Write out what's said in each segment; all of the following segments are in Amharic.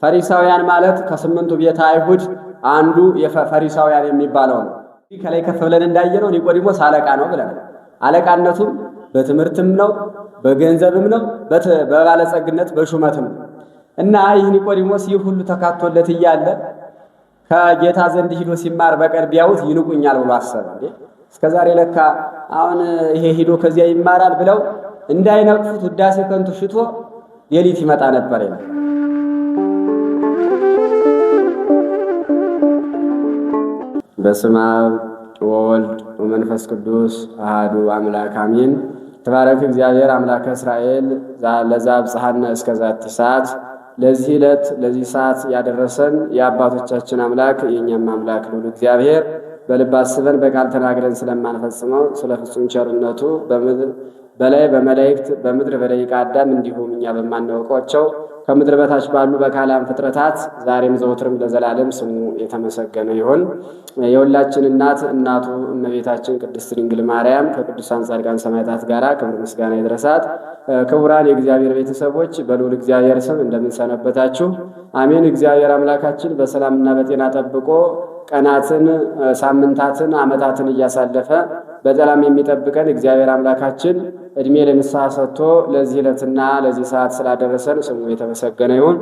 ፈሪሳውያን ማለት ከስምንቱ ቤተ አይሁድ አንዱ የፈሪሳውያን የሚባለው ነው። ከላይ ከፍ ብለን እንዳየነው ኒቆዲሞስ አለቃ ነው ብለናል። አለቃነቱም በትምህርትም ነው፣ በገንዘብም ነው፣ በባለጸግነት በሹመትም ነው። እና ይህ ኒቆዲሞስ ይህ ሁሉ ተካቶለት እያለ ከጌታ ዘንድ ሂዶ ሲማር በቀን ቢያዩት ይንቁኛል ብሎ አሰበ። እንዴ እስከዛሬ ለካ አሁን ይሄ ሂዶ ከዚያ ይማራል ብለው እንዳይነቅፉት ውዳሴ ከንቱ ሽቶ ሌሊት ይመጣ ነበር ይላል። በስመ አብ ወወልድ ወመንፈስ ቅዱስ አሃዱ አምላክ አሜን። ተባረክ እግዚአብሔር አምላከ እስራኤል ለዘአብጽሐነ እስከ ዛቲ ሰዓት። ለዚህ ዕለት ለዚህ ሰዓት ያደረሰን የአባቶቻችን አምላክ የእኛም አምላክ ልዑል እግዚአብሔር በልብ አስበን በቃል ተናግረን ስለማንፈጽመው ስለ ፍጹም ቸርነቱ በምድር በላይ በመላእክት በምድር በደቂቀ አዳም እንዲሁም እኛ በማናውቃቸው ከምድር በታች ባሉ በካላም ፍጥረታት ዛሬም ዘወትርም ለዘላለም ስሙ የተመሰገነ ይሁን። የሁላችን እናት እናቱ እመቤታችን ቅድስት ድንግል ማርያም ከቅዱሳን ጻድቃን ሰማዕታት ጋር ክብር ምስጋና ይድረሳት። ክቡራን የእግዚአብሔር ቤተሰቦች በልዑል እግዚአብሔር ስም እንደምንሰነበታችሁ አሜን። እግዚአብሔር አምላካችን በሰላምና በጤና ጠብቆ ቀናትን፣ ሳምንታትን፣ ዓመታትን እያሳለፈ በሰላም የሚጠብቀን እግዚአብሔር አምላካችን እድሜ ለንስሐ ሰጥቶ ለዚህ ዕለትና ለዚህ ሰዓት ስላደረሰን ስሙ የተመሰገነ ይሁን።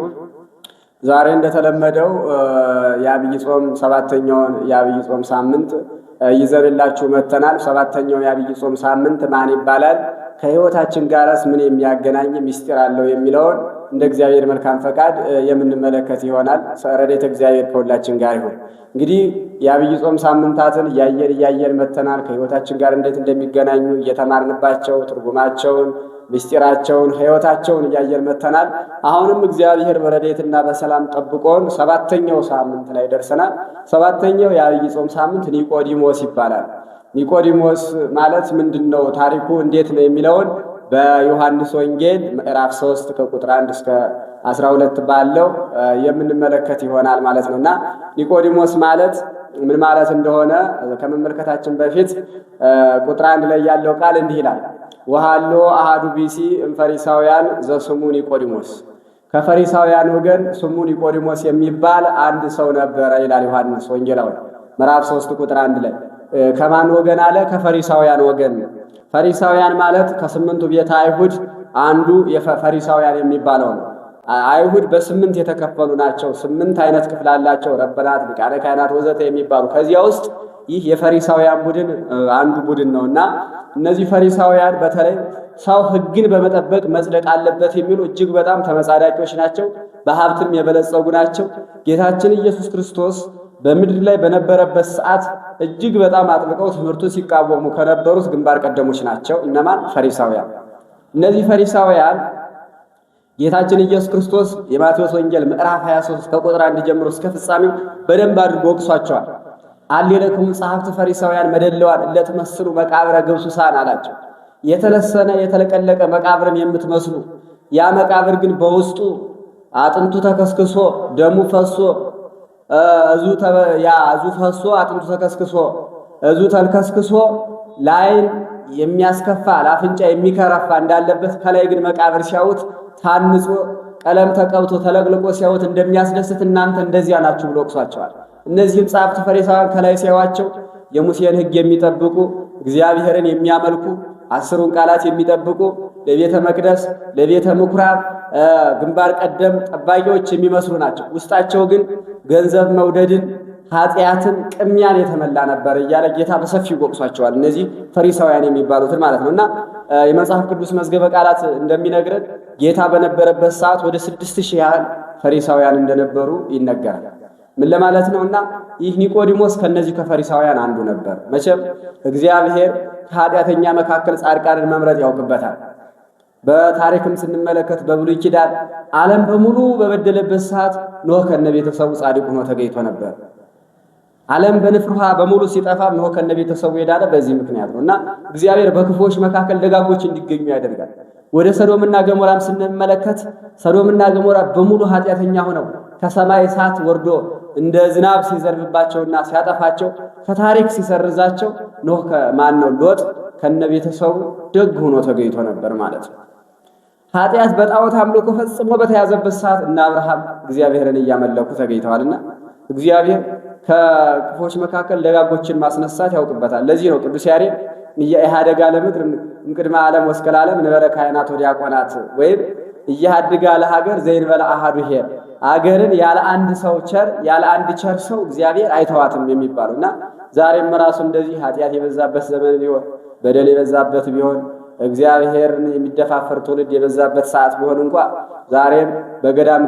ዛሬ እንደተለመደው የአብይ ጾም ሰባተኛውን የአብይ ጾም ሳምንት ይዘንላችሁ መጥተናል። ሰባተኛው የአብይ ጾም ሳምንት ማን ይባላል? ከሕይወታችን ጋርስ ምን የሚያገናኝ ምስጢር አለው? የሚለውን እንደ እግዚአብሔር መልካም ፈቃድ የምንመለከት ይሆናል። ረድኤተ እግዚአብሔር ከሁላችን ጋር ይሁን። እንግዲህ የአብይ ጾም ሳምንታትን እያየን እያየን መጥተናል። ከሕይወታችን ጋር እንዴት እንደሚገናኙ እየተማርንባቸው ትርጉማቸውን፣ ምስጢራቸውን፣ ሕይወታቸውን እያየን መጥተናል። አሁንም እግዚአብሔር በረድኤትና በሰላም ጠብቆን ሰባተኛው ሳምንት ላይ ደርሰናል። ሰባተኛው የአብይ ጾም ሳምንት ኒቆዲሞስ ይባላል። ኒቆዲሞስ ማለት ምንድን ነው? ታሪኩ እንዴት ነው የሚለውን በዮሐንስ ወንጌል ምዕራፍ 3 ከቁጥር 1 እስከ 12 ባለው የምንመለከት ይሆናል ማለት ነው። እና ኒቆዲሞስ ማለት ምን ማለት እንደሆነ ከመመልከታችን በፊት ቁጥር 1 ላይ ያለው ቃል እንዲህ ይላል። ወሀሎ አሐዱ ብእሲ እምፈሪሳውያን ዘስሙ ኒቆዲሞስ፣ ከፈሪሳውያን ወገን ስሙ ኒቆዲሞስ የሚባል አንድ ሰው ነበረ ይላል ዮሐንስ ወንጌላዊ ምዕራፍ 3 ቁጥር 1 ላይ። ከማን ወገን አለ? ከፈሪሳውያን ወገን። ፈሪሳውያን ማለት ከስምንቱ ቤተ አይሁድ አንዱ የፈሪሳውያን የሚባለው ነው። አይሁድ በስምንት የተከፈሉ ናቸው። ስምንት አይነት ክፍል አላቸው። ረበናት፣ ሊቃነ ካህናት ወዘተ የሚባሉ ከዚያ ውስጥ ይህ የፈሪሳውያን ቡድን አንዱ ቡድን ነው እና እነዚህ ፈሪሳውያን በተለይ ሰው ሕግን በመጠበቅ መጽደቅ አለበት የሚሉ እጅግ በጣም ተመጻዳቂዎች ናቸው። በሀብትም የበለጸጉ ናቸው። ጌታችን ኢየሱስ ክርስቶስ በምድር ላይ በነበረበት ሰዓት እጅግ በጣም አጥብቀው ትምህርቱን ሲቃወሙ ከነበሩት ግንባር ቀደሞች ናቸው። እነማን? ፈሪሳውያን። እነዚህ ፈሪሳውያን ጌታችን ኢየሱስ ክርስቶስ የማቴዎስ ወንጌል ምዕራፍ 23 ከቁጥር 1 ጀምሮ እስከ ፍጻሜው በደንብ አድርጎ ወቅሷቸዋል። አሌለክሙ ጸሐፍት ፈሪሳውያን መደለዋን ለትመስሉ መቃብረ ግብሱሳን አላቸው። የተለሰነ የተለቀለቀ መቃብርን የምትመስሉ ያ መቃብር ግን በውስጡ አጥንቱ ተከስክሶ ደሙ ፈሶ እዙ ያ እዙ ፈሶ አጥንቱ ተከስክሶ እዙ ተልከስክሶ ለዓይን የሚያስከፋ ለአፍንጫ የሚከረፋ እንዳለበት ከላይ ግን መቃብር ሲያዩት ታንጾ ቀለም ተቀብቶ ተለቅልቆ ሲያዩት እንደሚያስደስት እናንተ እንደዚያ ናችሁ ብሎ ወቅሷቸዋል። እነዚህም ጸሐፍት ፈሪሳውያን ከላይ ሲያዩአቸው የሙሴን ሕግ የሚጠብቁ እግዚአብሔርን የሚያመልኩ አስሩን ቃላት የሚጠብቁ ለቤተ መቅደስ ለቤተ ምኩራብ ግንባር ቀደም ጠባቂዎች የሚመስሉ ናቸው። ውስጣቸው ግን ገንዘብ መውደድን፣ ኃጢአትን፣ ቅሚያን የተመላ ነበር እያለ ጌታ በሰፊው ወቅሷቸዋል። እነዚህ ፈሪሳውያን የሚባሉትን ማለት ነው። እና የመጽሐፍ ቅዱስ መዝገበ ቃላት እንደሚነግረን ጌታ በነበረበት ሰዓት ወደ 6000 ያህል ፈሪሳውያን እንደነበሩ ይነገራል። ምን ለማለት ነው? እና ይህ ኒቆዲሞስ ከነዚህ ከፈሪሳውያን አንዱ ነበር። መቼም እግዚአብሔር ከኃጢአተኛ መካከል ጻድቃንን መምረጥ ያውቅበታል። በታሪክም ስንመለከት በብሉይ ኪዳን ዓለም በሙሉ በበደለበት ሰዓት ኖህ ከነ ቤተሰቡ ጻድቅ ሆኖ ተገኝቶ ነበር። ዓለም በንፍር ውሃ በሙሉ ሲጠፋ ኖህ ከነ ቤተሰቡ የዳነ በዚህ ምክንያት ነው። እና እግዚአብሔር በክፉዎች መካከል ደጋጎች እንዲገኙ ያደርጋል። ወደ ሰዶምና ገሞራም ስንመለከት ሰዶምና ገሞራ በሙሉ ኃጢአተኛ ሆነው ከሰማይ እሳት ወርዶ እንደ ዝናብ ሲዘንብባቸውና ሲያጠፋቸው ከታሪክ ሲሰርዛቸው ኖህ ከማን ነው ሎጥ ከነ ቤተሰቡ ደግ ሆኖ ተገኝቶ ነበር ማለት ነው። ኃጢአት በጣዖት አምልኮ ፈጽሞ በተያዘበት ሰዓት እነ አብርሃም እግዚአብሔርን እያመለኩ ተገኝተዋልና እግዚአብሔር ከክፎች መካከል ደጋጎችን ማስነሳት ያውቅበታል። ለዚህ ነው ቅዱስ ያሬድ ኢያሃደጋ ለምድር እምቅድመ ዓለም ወእስከ ለዓለም እንበለ ካህናት ወዲያቆናት ወይም ኢያሃድጋ ለሀገር ዘእንበለ አሐዱ ኄር፣ አገርን ያለ አንድ ሰው ቸር ያለ አንድ ቸር ሰው እግዚአብሔር አይተዋትም የሚባለው እና ዛሬም ራሱ እንደዚህ ኃጢአት የበዛበት ዘመን ቢሆን፣ በደል የበዛበት ቢሆን፣ እግዚአብሔርን የሚደፋፈር ትውልድ የበዛበት ሰዓት ቢሆን እንኳ ዛሬም በገዳም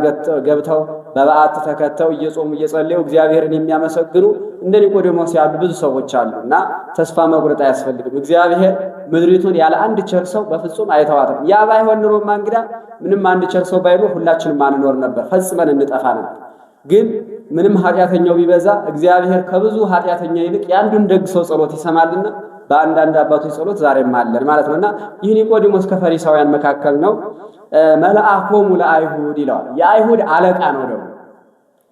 ገብተው በበዓት ተከተው እየጾሙ እየጸለዩ እግዚአብሔርን የሚያመሰግኑ እንደ ኒቆዲሞስ ያሉ ብዙ ሰዎች አሉ እና ተስፋ መቁረጥ አያስፈልግም። እግዚአብሔር ምድሪቱን ያለ አንድ ቸር ሰው በፍጹም አይተዋትም። ያ ባይሆን ኑሮማ እንግዳ ምንም አንድ ቸር ሰው ባይኖር ሁላችንም አንኖር ነበር፣ ፈጽመን እንጠፋ ነበር። ግን ምንም ኃጢአተኛው ቢበዛ እግዚአብሔር ከብዙ ኃጢአተኛ ይልቅ የአንዱን ደግ ሰው ጸሎት ይሰማልና በአንዳንድ አባቶች ጸሎት ዛሬም አለን ማለት ነውና ይህ ኒቆዲሞስ ከፈሪሳውያን መካከል ነው። መልአኮሙ ለአይሁድ ይለዋል። የአይሁድ አለቃ ነው። ደግሞ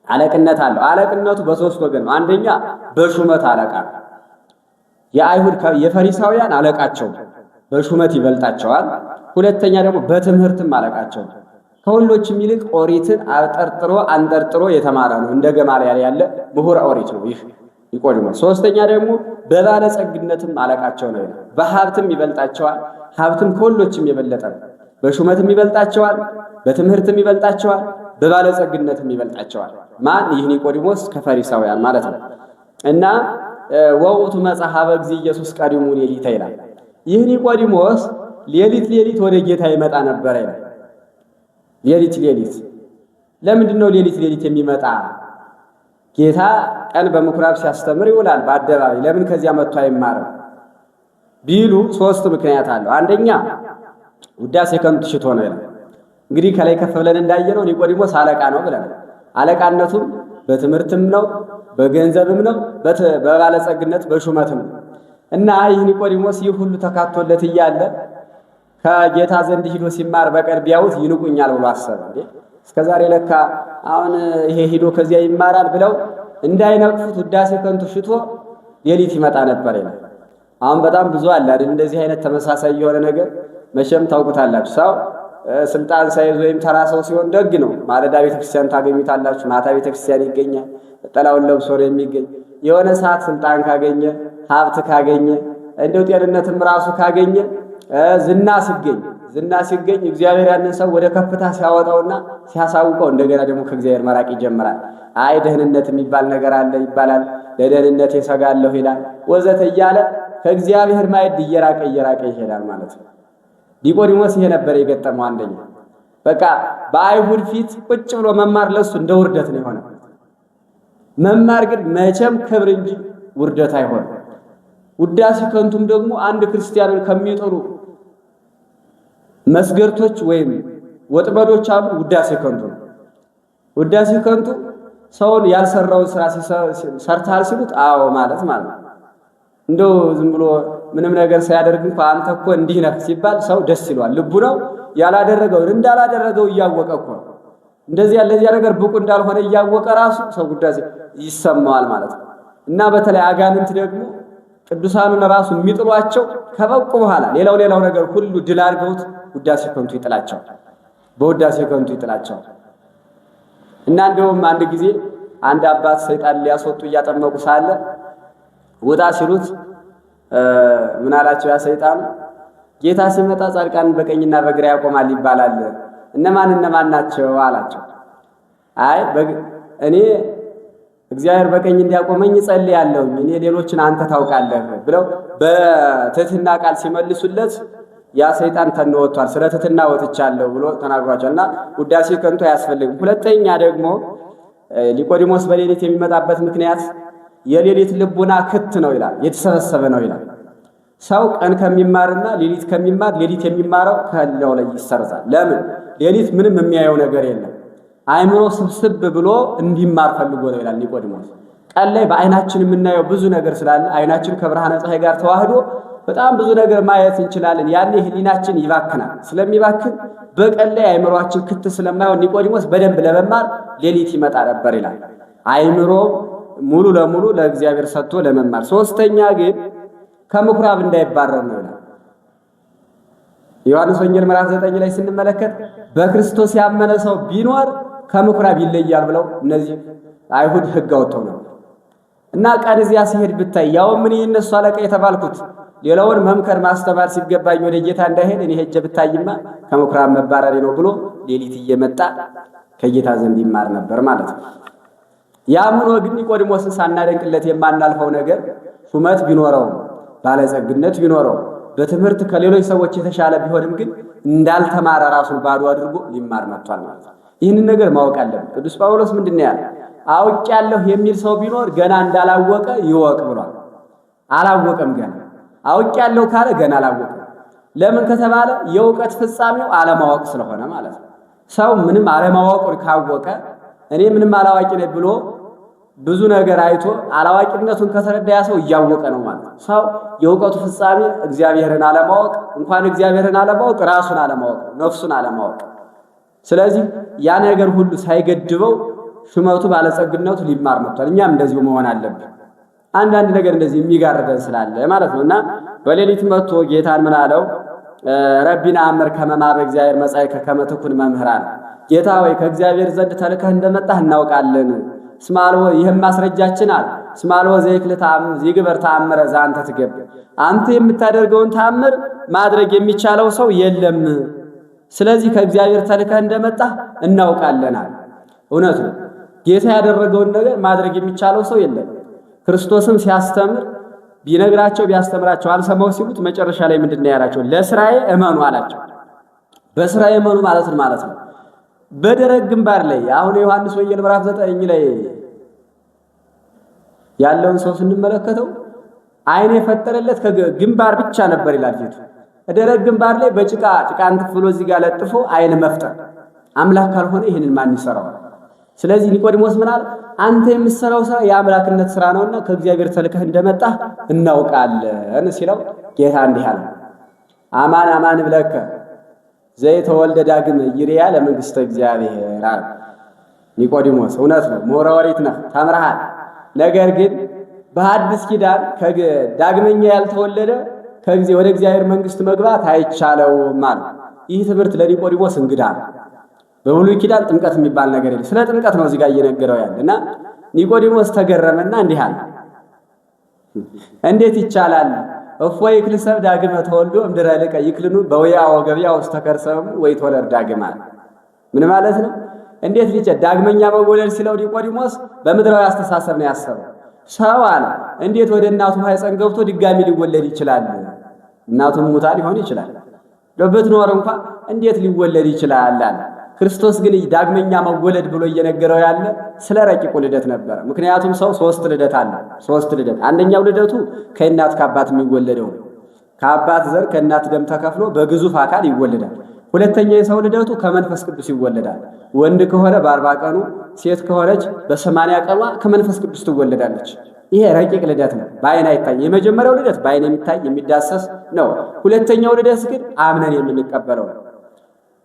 አለቅነት አለው። አለቅነቱ በሶስት ወገን ነው። አንደኛ በሹመት አለቃ ነው። የአይሁድ የፈሪሳውያን አለቃቸው በሹመት ይበልጣቸዋል። ሁለተኛ ደግሞ በትምህርትም አለቃቸው ከሁሎችም ይልቅ ኦሪትን አጠርጥሮ አንጠርጥሮ የተማረ ነው። እንደ ገማልያል ያለ ምሁር ኦሪት ነው ይህ ኒቆዲሞስ። ሶስተኛ ደግሞ በባለጸግነትም አለቃቸው ነው። በሀብትም ይበልጣቸዋል። ሀብትም ከሁሎችም የበለጠ ነው። በሹመትም ይበልጣቸዋል፣ በትምህርትም ይበልጣቸዋል፣ በባለጸግነትም ይበልጣቸዋል። ማን? ይህ ኒቆዲሞስ ከፈሪሳውያን ማለት ነው። እና ወውእቱ መጽአ ኀበ እግዚእ ኢየሱስ ቀዲሙ ሌሊተ ይላል። ይህ ኒቆዲሞስ ሌሊት ሌሊት ወደ ጌታ ይመጣ ነበረ ይላል። ሌሊት ሌሊት ለምንድን ነው ሌሊት ሌሊት የሚመጣ? ጌታ ቀን በምኩራብ ሲያስተምር ይውላል በአደባባይ። ለምን ከዚያ መጥቶ አይማርም ቢሉ ሶስት ምክንያት አለው። አንደኛ ውዳሴ ከንቱ ሽቶ ነው ይላል። እንግዲህ ከላይ ከፍ ብለን እንዳየነው ኒቆዲሞስ አለቃ ነው ብለናል። አለቃነቱም በትምህርትም ነው፣ በገንዘብም ነው፣ በባለጸግነት በሹመትም ነው። እና ይህ ኒቆዲሞስ ይህ ሁሉ ተካቶለት እያለ ከጌታ ዘንድ ሂዶ ሲማር በቀን ቢያዩት ይንቁኛል ብሎ አሰበ። እንዴ እስከዛሬ ለካ አሁን ይሄ ሂዶ ከዚያ ይማራል ብለው እንዳይነቅፉት ውዳሴ ከንቱ ሽቶ ሌሊት ይመጣ ነበር ይላል። አሁን በጣም ብዙ አለ አይደል? እንደዚህ አይነት ተመሳሳይ የሆነ ነገር መቼም ታውቁታላችሁ። ሰው ስልጣን ሳይዝ ወይም ተራ ሰው ሲሆን ደግ ነው። ማለዳ ቤተክርስቲያን ታገኙታላችሁ፣ ማታ ቤተክርስቲያን ይገኛል። ጥላውን ለብሶ ነው የሚገኝ። የሆነ ሰዓት ስልጣን ካገኘ፣ ሀብት ካገኘ፣ እንደው ጤንነትም ራሱ ካገኘ፣ ዝና ሲገኝ ዝና ሲገኝ እግዚአብሔር ያንን ሰው ወደ ከፍታ ሲያወጣውና ሲያሳውቀው እንደገና ደግሞ ከእግዚአብሔር መራቅ ይጀምራል። አይ ደህንነት የሚባል ነገር አለ ይባላል። ለደህንነት የሰጋለሁ ይላል ወዘተ እያለ ከእግዚአብሔር ማዕድ እየራቀ እየራቀ ይሄዳል ማለት ነው። ኒቆዲሞስ ይሄ ነበር የገጠመው። አንደኛ በቃ በአይሁድ ፊት ቁጭ ብሎ መማር ለሱ እንደ ውርደት ነው የሆነ። መማር ግን መቼም ክብር እንጂ ውርደት አይሆንም። ውዳሴ ከንቱም ደግሞ አንድ ክርስቲያንን ከሚጠሉ መስገርቶች ወይም ወጥመዶች አሉ። ውዳሴ ከንቱ ነው። ውዳሴ ከንቱ ሰውን ያልሰራውን ስራ ሰርተሃል ሲሉት አዎ ማለት ማለት ነው። እንደው ዝም ብሎ ምንም ነገር ሳያደርግ እንኳ አንተ እኮ እንዲህ ነህ ሲባል ሰው ደስ ይለዋል። ልቡ ነው ያላደረገውን እንዳላደረገው እያወቀ እኮ ነው። እንደዚያ ለዚያ ነገር ብቁ እንዳልሆነ እያወቀ ራሱ ሰው ውዳሴ ይሰማዋል ማለት ነው። እና በተለይ አጋንንት ደግሞ ቅዱሳኑን ራሱ የሚጥሏቸው ከበቁ በኋላ ሌላው ሌላው ነገር ሁሉ ድል አድርገውት ውዳሴ ከንቱ ይጥላቸዋል። በውዳሴ ከንቱ ይጥላቸዋል። እና እንደውም አንድ ጊዜ አንድ አባት ሰይጣን ሊያስወጡ እያጠመቁ ሳለ ውጣ ሲሉት ምን አላቸው? ያ ሰይጣን ጌታ ሲመጣ ጻድቃንን በቀኝና በግራ ያቆማል ይባላል። እነማን እነማን ናቸው አላቸው። አይ እኔ እግዚአብሔር በቀኝ እንዲያቆመኝ እጸልያለሁኝ፣ እኔ ሌሎችን አንተ ታውቃለህ ብለው በትህትና ቃል ሲመልሱለት ያ ሰይጣን ተኖ ወጥቷል፣ ስለ ትህትና ወጥቻለሁ ብሎ ተናግሯቸዋል። እና ውዳሴ ከንቱ አያስፈልግም። ሁለተኛ ደግሞ ኒቆዲሞስ በሌሊት የሚመጣበት ምክንያት የሌሊት ልቡና ክት ነው ይላል፣ የተሰበሰበ ነው ይላል። ሰው ቀን ከሚማርና ሌሊት ከሚማር ሌሊት የሚማረው ከህሊናው ላይ ይሰርዛል። ለምን? ሌሊት ምንም የሚያየው ነገር የለም። አእምሮ ስብስብ ብሎ እንዲማር ፈልጎ ነው ይላል ኒቆዲሞስ። ቀን ላይ በአይናችን የምናየው ብዙ ነገር ስላለ አይናችን ከብርሃነ ፀሐይ ጋር ተዋህዶ በጣም ብዙ ነገር ማየት እንችላለን። ያኔ ህሊናችን ይባክናል። ስለሚባክን በቀን ላይ አእምሮአችን ክት ስለማይሆን ኒቆዲሞስ በደንብ ለመማር ሌሊት ይመጣ ነበር ይላል። አእምሮ ሙሉ ለሙሉ ለእግዚአብሔር ሰጥቶ ለመማር። ሶስተኛ ግን ከምኩራብ እንዳይባረር ነው ይላል። ዮሐንስ ወንጌል ምዕራፍ 9 ላይ ስንመለከት በክርስቶስ ያመነ ሰው ቢኖር ከምኩራብ ይለያል ብለው እነዚህ አይሁድ ሕግ አወጥተው ነው። እና ቀን እዚያ ሲሄድ ብታይ ያው ምን የእነሱ አለቃ የተባልኩት ሌላውን መምከር ማስተማር ሲገባኝ ወደ ጌታ እንዳይሄድ እኔ ሄጄ ብታይማ ከምኩራብ መባረሬ ነው ብሎ ሌሊት እየመጣ ከጌታ ዘንድ ይማር ነበር ማለት ነው። ያም ሆኖ ግን ኒቆዲሞስን ሳናደንቅለት የማናልፈው ነገር ሹመት ቢኖረው ባለጸግነት ቢኖረው በትምህርት ከሌሎች ሰዎች የተሻለ ቢሆንም ግን እንዳልተማረ ራሱን ባዶ አድርጎ ሊማር መጥቷል ማለት ነው። ይህንን ነገር ማወቅ አለብን። ቅዱስ ጳውሎስ ምንድን ነው ያለ? አውቄያለሁ የሚል ሰው ቢኖር ገና እንዳላወቀ ይወቅ ብሏል። አላወቀም ገና። አውቄያለሁ ካለ ገና አላወቀም። ለምን ከተባለ የእውቀት ፍጻሜው አለማወቅ ስለሆነ ማለት ነው። ሰው ምንም አለማወቁን ካወቀ እኔ ምንም አላዋቂ ነኝ ብሎ ብዙ ነገር አይቶ አላዋቂነቱን ከተረዳ ያ ሰው እያወቀ ነው ማለት ነው። ሰው የእውቀቱ ፍጻሜ እግዚአብሔርን አለማወቅ፣ እንኳን እግዚአብሔርን አለማወቅ ራሱን አለማወቅ፣ ነፍሱን አለማወቅ። ስለዚህ ያ ነገር ሁሉ ሳይገድበው ሹመቱ ባለጸግነቱ ሊማር መጥቷል። እኛም እንደዚሁ መሆን አለብን። አንዳንድ ነገር እንደዚህ የሚጋርደን ስላለ ማለት ነው። እና በሌሊት መጥቶ ጌታን ምን አለው? ረቢ ነአምር ከመ እምኀበ እግዚአብሔር መጻእከ ከመ ትኩን መምህራን። ጌታ ወይ ከእግዚአብሔር ዘንድ ተልከህ እንደመጣህ እናውቃለን። እስመ አልቦ ይህም ማስረጃችን አለ። እስመ አልቦ ዘይክል ይግበር ተአምረ ዘአንተ ትገብር፣ አንተ የምታደርገውን ተአምር ማድረግ የሚቻለው ሰው የለም። ስለዚህ ከእግዚአብሔር ተልከህ እንደመጣህ እናውቃለን አለ። እውነቱ ጌታ ያደረገውን ነገር ማድረግ የሚቻለው ሰው የለም። ክርስቶስም ሲያስተምር ቢነግራቸው ቢያስተምራቸው አልሰማው ሲሉት መጨረሻ ላይ ምንድን ነው ያላቸው? ለስራዬ እመኑ አላቸው። በስራዬ እመኑ ማለት ነው ማለት ነው። በደረቅ ግንባር ላይ አሁን ዮሐንስ ወንጌል ምዕራፍ 9 ላይ ያለውን ሰው ስንመለከተው ዓይን የፈጠረለት ከግንባር ብቻ ነበር ይላል ፊቱ። ደረቅ ግንባር ላይ በጭቃ ጭቃን ብሎ እዚህ ጋር ለጥፎ ዓይን መፍጠር አምላክ ካልሆነ ይህንን ማን ይሰራዋል? ስለዚህ ኒቆዲሞስ ምን አለ? አንተ የምትሰራው ስራ የአምላክነት ስራ ነውና ከእግዚአብሔር ተልከህ እንደመጣህ እናውቃለን ሲለው ጌታ እንዲህ አለ፣ አማን አማን እብለከ ዘይተወልደ ዳግመ ይርያ ለመንግስተ እግዚአብሔር አለ። ኒቆዲሞስ እውነት ነው፣ ምሁረ ኦሪት ነህ፣ ተምረሃል። ነገር ግን በሐዲስ ኪዳን ዳግመኛ ያልተወለደ ከጊዜ ወደ እግዚአብሔር መንግስት መግባት አይቻለውም አለ። ይህ ትምህርት ለኒቆዲሞስ እንግዳ ነው። በብሉይ ኪዳን ጥምቀት የሚባል ነገር የለም። ስለ ጥምቀት ነው እዚህ ጋር እየነገረው ያለ እና ኒቆዲሞስ ተገረመና እንዲህ አለ፣ እንዴት ይቻላል? እፎ ይክል ሰብእ ዳግመ ተወልዶ እምድኅረ ልቀ ይክልኑ በውያ ወገብያ ውስተ ከርሰ እሙ ወይትወለድ ዳግም አለ። ምን ማለት ነው? እንዴት ሊጨ ዳግመኛ መወለድ ሲለው ኒቆዲሞስ በምድራዊ አስተሳሰብ ነው ያሰበው። ሰው አለ እንዴት ወደ እናቱ ማህፀን ገብቶ ድጋሚ ሊወለድ ይችላል? እናቱም ሙታ ሊሆን ይችላል። ብትኖር እንኳ እንዴት ሊወለድ ይችላል አለ። ክርስቶስ ግን ዳግመኛ መወለድ ብሎ እየነገረው ያለ ስለ ረቂቁ ልደት ነበረ። ምክንያቱም ሰው ሶስት ልደት አለ። ሶስት ልደት። አንደኛው ልደቱ ከእናት ከአባት የሚወለደው ነው። ከአባት ዘር ከእናት ደም ተከፍሎ በግዙፍ አካል ይወለዳል። ሁለተኛ የሰው ልደቱ ከመንፈስ ቅዱስ ይወለዳል። ወንድ ከሆነ በ40 ቀኑ፣ ሴት ከሆነች በ80 ቀኗ ከመንፈስ ቅዱስ ትወለዳለች። ይሄ ረቂቅ ልደት ነው፣ በአይን አይታይ። የመጀመሪያው ልደት በአይን የሚታይ የሚዳሰስ ነው። ሁለተኛው ልደት ግን አምነን የምንቀበለው ነው።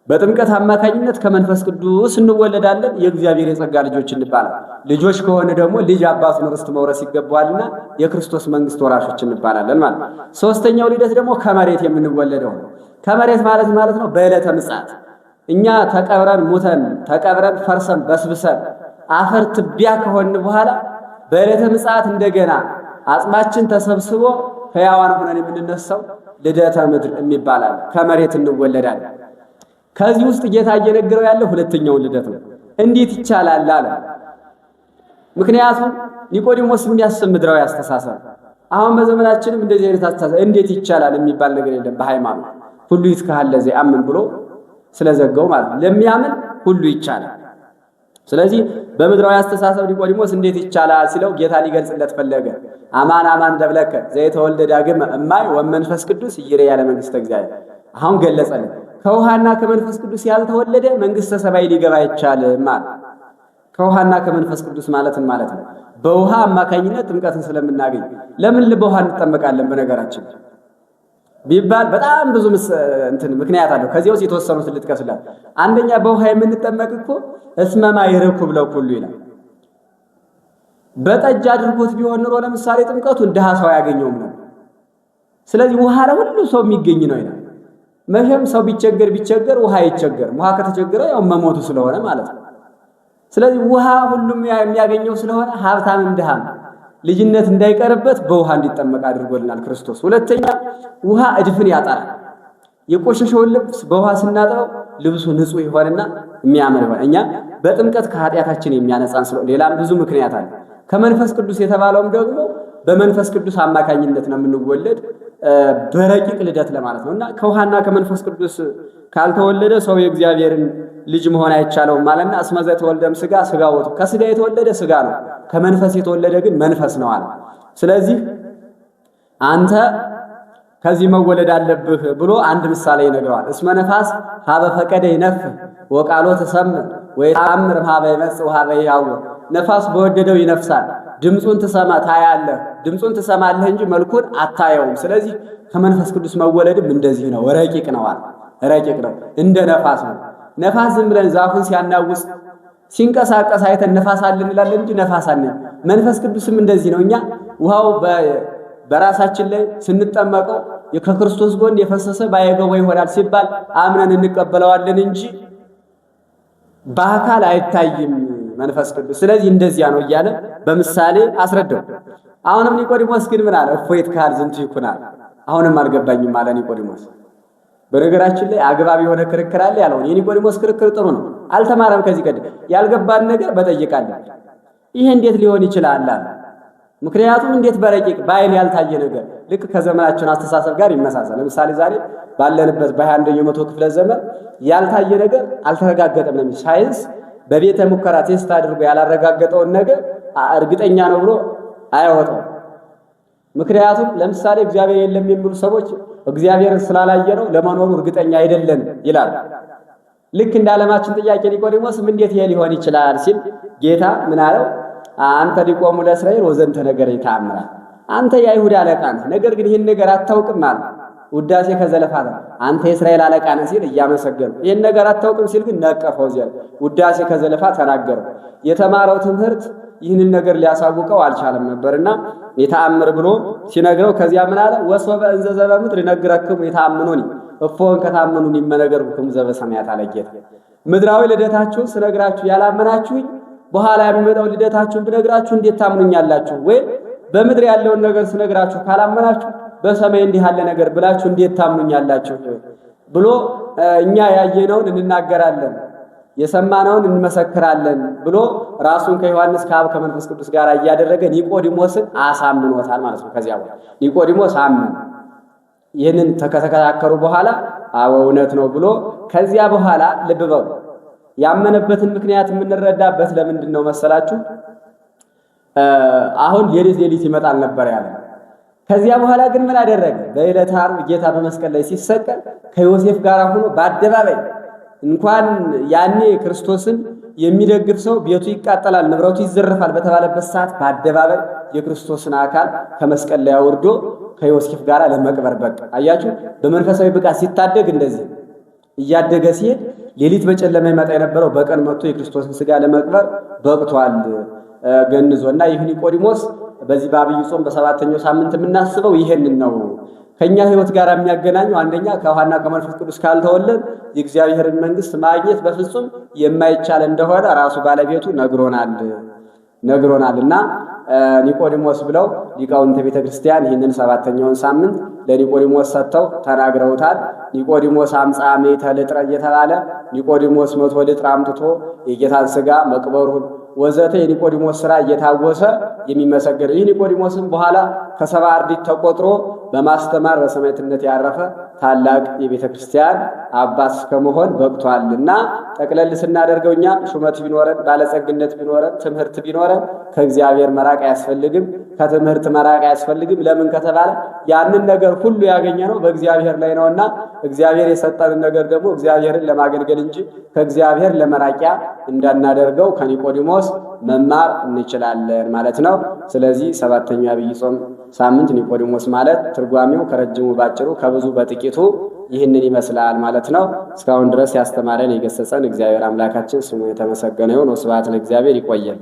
በጥምቀት አማካኝነት ከመንፈስ ቅዱስ እንወለዳለን። የእግዚአብሔር የጸጋ ልጆች እንባላለን። ልጆች ከሆነ ደግሞ ልጅ አባቱን ርስት መውረስ ይገባዋልና የክርስቶስ መንግስት ወራሾች እንባላለን ማለት ነው። ሶስተኛው ልደት ደግሞ ከመሬት የምንወለደው ነው። ከመሬት ማለት ማለት ነው በዕለተ ምጽአት እኛ ተቀብረን ሙተን ተቀብረን ፈርሰን በስብሰን አፈር ትቢያ ከሆን በኋላ በዕለተ ምጽአት እንደገና አጽማችን ተሰብስቦ ሕያዋን ሆነን የምንነሳው ልደተ ምድር የሚባላል። ከመሬት እንወለዳለን። ከዚህ ውስጥ ጌታ እየነገረው ያለው ሁለተኛውን ልደት ነው። እንዴት ይቻላል አለ። ምክንያቱም ኒቆዲሞስ የሚያስብ ምድራዊ አስተሳሰብ፣ አሁን በዘመናችንም እንደዚህ አይነት አስተሳሰብ እንዴት ይቻላል የሚባል ነገር የለም። በሃይማኖት ሁሉ ይትካሃል ለዘየአምን ብሎ ስለዘጋው ማለት ነው። ለሚያምን ሁሉ ይቻላል። ስለዚህ በምድራዊ አስተሳሰብ ኒቆዲሞስ እንዴት ይቻላል ሲለው ጌታ ሊገልጽለት ፈለገ። አማን አማን እብለከ ዘይተወልደ ዳግመ እማይ ወመንፈስ ቅዱስ ኢይሬእያ ለመንግስተ እግዚአብሔር። አሁን ገለጸልን። ከውሃና ከመንፈስ ቅዱስ ያልተወለደ መንግስተ ሰማይ ሊገባ አይቻልም ማለት። ከውሃና ከመንፈስ ቅዱስ ማለትም ማለት ነው። በውሃ አማካኝነት ጥምቀትን ስለምናገኝ ለምን በውሃ እንጠመቃለን? በነገራችን ቢባል በጣም ብዙ እንትን ምክንያት አለው። ከዚህ ውስጥ የተወሰኑትን ልጥቀስላት። አንደኛ በውሃ የምንጠመቅ እኮ እስመ ማይ ርኩብ ለኩሉ ይላል። በጠጅ አድርጎት ቢሆን ኑሮ ለምሳሌ ጥምቀቱን ድሃ ሰው አያገኘውም ነው። ስለዚህ ውሃ ለሁሉ ሰው የሚገኝ ነው ይላል። መቼም ሰው ቢቸገር ቢቸገር ውሃ አይቸገርም። ውሃ ከተቸገረ ያው መሞቱ ስለሆነ ማለት ነው። ስለዚህ ውሃ ሁሉም የሚያገኘው ስለሆነ ሀብታምም ድሃም ልጅነት እንዳይቀርበት በውሃ እንዲጠመቅ አድርጎልናል ክርስቶስ። ሁለተኛ ውሃ እድፍን ያጠራል። የቆሸሸውን ልብስ በውሃ ስናጥበው ልብሱ ንጹህ ይሆንና የሚያምር ይሆን። እኛ በጥምቀት ከኃጢአታችን የሚያነጻን ስለሆነ ሌላም ብዙ ምክንያት አለ። ከመንፈስ ቅዱስ የተባለውም ደግሞ በመንፈስ ቅዱስ አማካኝነት ነው የምንወለድ በረቂቅ ልደት ለማለት ነው። እና ከውሃና ከመንፈስ ቅዱስ ካልተወለደ ሰው የእግዚአብሔርን ልጅ መሆን አይቻለውም ማለትና እስመ ዘተወልደም ስጋ ስጋ ውእቱ፣ ከስጋ የተወለደ ስጋ ነው፣ ከመንፈስ የተወለደ ግን መንፈስ ነው አለ። ስለዚህ አንተ ከዚህ መወለድ አለብህ ብሎ አንድ ምሳሌ ይነግረዋል። እስመ ነፋስ ሀበ ፈቀደ ይነፍህ ወቃሎ ትሰምዕ ወይተአምር ሀበ ይመጽእ ወሀበ ይሐውር። ነፋስ በወደደው ይነፍሳል፣ ድምፁን ትሰማ ታያለህ፣ ድምፁን ትሰማለህ እንጂ መልኩን አታየውም። ስለዚህ ከመንፈስ ቅዱስ መወለድም እንደዚህ ነው፣ ረቂቅ ነው አለ። ረቂቅ ነው፣ እንደ ነፋስ ነው። ነፋስ ዝም ብለን ዛፉን ሲያናውጽ ሲንቀሳቀስ አይተን ነፋስ አለ እንላለን እንጂ ነፋስ አለ። መንፈስ ቅዱስም እንደዚህ ነው። እኛ ውሃው በራሳችን ላይ ስንጠመቀው ከክርስቶስ ጎን የፈሰሰ ባይገባ ይሆናል ሲባል አምነን እንቀበለዋለን እንጂ በአካል አይታይም መንፈስ ቅዱስ። ስለዚህ እንደዚያ ነው እያለ በምሳሌ አስረዳው። አሁንም ኒቆዲሞስ ግን ምን አለ? እፎይ ይትከሃል ዝንቱ ይኩናል። አሁንም አልገባኝም አለ ኒቆዲሞስ። በነገራችን ላይ አግባብ የሆነ ክርክር አለ ያለውን የኒቆዲሞስ ክርክር ጥሩ ነው። አልተማረም ከዚህ ቀደም ያልገባን ነገር በጠይቃለን። ይሄ እንዴት ሊሆን ይችላል አለ። ምክንያቱም እንዴት በረቂቅ በአይን ያልታየ ነገር ልክ ከዘመናችን አስተሳሰብ ጋር ይመሳሰል። ለምሳሌ ዛሬ ባለንበት በ21ኛው መቶ ክፍለ ዘመን ያልታየ ነገር አልተረጋገጠም ነው። ሳይንስ በቤተ ሙከራ test አድርጎ ያላረጋገጠውን ነገር እርግጠኛ ነው ብሎ አያወጣው። ምክንያቱም ለምሳሌ እግዚአብሔር የለም የሚሉ ሰዎች እግዚአብሔርን ስላላየ ነው ለመኖሩ እርግጠኛ አይደለንም ይላሉ። ልክ እንደ ዓለማችን ጥያቄ ኒቆዲሞስም እንዴት ይሄ ሊሆን ይችላል ሲል ጌታ ምን አለው? አንተ ሊቆሙ ለእስራኤል ወዘንተ ነገር ይታምራል። አንተ የአይሁድ አለቃ ነህ፣ ነገር ግን ይህን ነገር አታውቅም አለ። ውዳሴ ከዘለፋ አንተ የእስራኤል አለቃ ነህ ሲል እያመሰገነ፣ ይህን ነገር አታውቅም ሲል ግን ነቀፈው። እዚያ ውዳሴ ከዘለፋ ተናገረው። የተማረው ትምህርት ይህንን ነገር ሊያሳውቀው አልቻለም ነበርና የተአምር ብሎ ሲነግረው ከዚያ ምን አለ? ወሶበ እንዘ ዘበምድር ይነግረክሙ የታምኑኒ እፎን ከታመኑኒ እመነገርኩክሙ ዘበሰማያት አለ ጌታ። ምድራዊ ልደታችሁን ስነግራችሁ ያላመናችሁኝ በኋላ የሚመጣው ልደታችሁን ብነግራችሁ እንዴት ታምኑኛላችሁ? ወይም በምድር ያለውን ነገር ስነግራችሁ ካላመናችሁ በሰማይ እንዲህ ያለ ነገር ብላችሁ እንዴት ታምኑኛላችሁ? ብሎ እኛ ያየነውን እንናገራለን የሰማነውን እንመሰክራለን ብሎ ራሱን ከዮሐንስ ከአብ ከመንፈስ ቅዱስ ጋር እያደረገ ኒቆዲሞስን አሳምኖታል ማለት ነው። ከዚያ በኋላ ኒቆዲሞስ አመነ። ይህንን ከተከራከሩ በኋላ አዎ እውነት ነው ብሎ ከዚያ በኋላ ልብ በሉ ያመነበትን ምክንያት የምንረዳበት ለምንድን ነው መሰላችሁ? አሁን ሌሊት ሌሊት ይመጣል ነበር ያለ። ከዚያ በኋላ ግን ምን አደረገ? በዕለተ ዓርብ ጌታ በመስቀል ላይ ሲሰቀል ከዮሴፍ ጋር ሆኖ በአደባባይ እንኳን ያኔ ክርስቶስን የሚደግፍ ሰው ቤቱ ይቃጠላል፣ ንብረቱ ይዘረፋል በተባለበት ሰዓት በአደባባይ የክርስቶስን አካል ከመስቀል ላይ አውርዶ ከዮሴፍ ጋር ለመቅበር በቃ። አያችሁ፣ በመንፈሳዊ ብቃት ሲታደግ እንደዚህ እያደገ ሲሄድ ሌሊት በጨለማ ይመጣ የነበረው በቀን መጥቶ የክርስቶስን ስጋ ለመቅበር በቅቷል ገንዞ። እና ይህ ኒቆዲሞስ በዚህ በአብይ ጾም በሰባተኛው ሳምንት የምናስበው ይሄንን ነው። ከኛ ሕይወት ጋር የሚያገናኘው አንደኛ ከውሃና ከመንፈስ ቅዱስ ካልተወለድ የእግዚአብሔርን መንግስት ማግኘት በፍጹም የማይቻል እንደሆነ ራሱ ባለቤቱ ነግሮናል። እና ኒቆዲሞስ ብለው ሊቃውንተ ቤተ ክርስቲያን ይህንን ሰባተኛውን ሳምንት ለኒቆዲሞስ ሰጥተው ተናግረውታል። ኒቆዲሞስ አምጻ ምእተ ልጥረ እየተባለ ኒቆዲሞስ 100 ልጥር አምጥቶ የጌታን ስጋ መቅበሩን ወዘተ የኒቆዲሞስ ስራ እየታወሰ የሚመሰገን ይህ ኒቆዲሞስም በኋላ ከሰባ አርድእት ተቆጥሮ በማስተማር በሰማዕትነት ያረፈ ታላቅ የቤተ ክርስቲያን አባት እስከመሆን በቅቷልና ጠቅለል ስናደርገው እኛ ሹመት ቢኖረን ባለጸግነት ቢኖረን ትምህርት ቢኖረን ከእግዚአብሔር መራቅ አያስፈልግም፣ ከትምህርት መራቅ አያስፈልግም። ለምን ከተባለ ያንን ነገር ሁሉ ያገኘነው በእግዚአብሔር ላይ ነውና እግዚአብሔር የሰጠንን ነገር ደግሞ እግዚአብሔርን ለማገልገል እንጂ ከእግዚአብሔር ለመራቂያ እንዳናደርገው ከኒቆዲሞስ መማር እንችላለን ማለት ነው። ስለዚህ ሰባተኛው የዐቢይ ጾም ሳምንት ኒቆዲሞስ ማለት ትርጓሜው ከረጅሙ ባጭሩ ከብዙ በጥቂቱ ይህንን ይመስላል ማለት ነው። እስካሁን ድረስ ያስተማረን የገሰጸን እግዚአብሔር አምላካችን ስሙ የተመሰገነ ይሁን። ወስብሐት ለእግዚአብሔር። ይቆየን።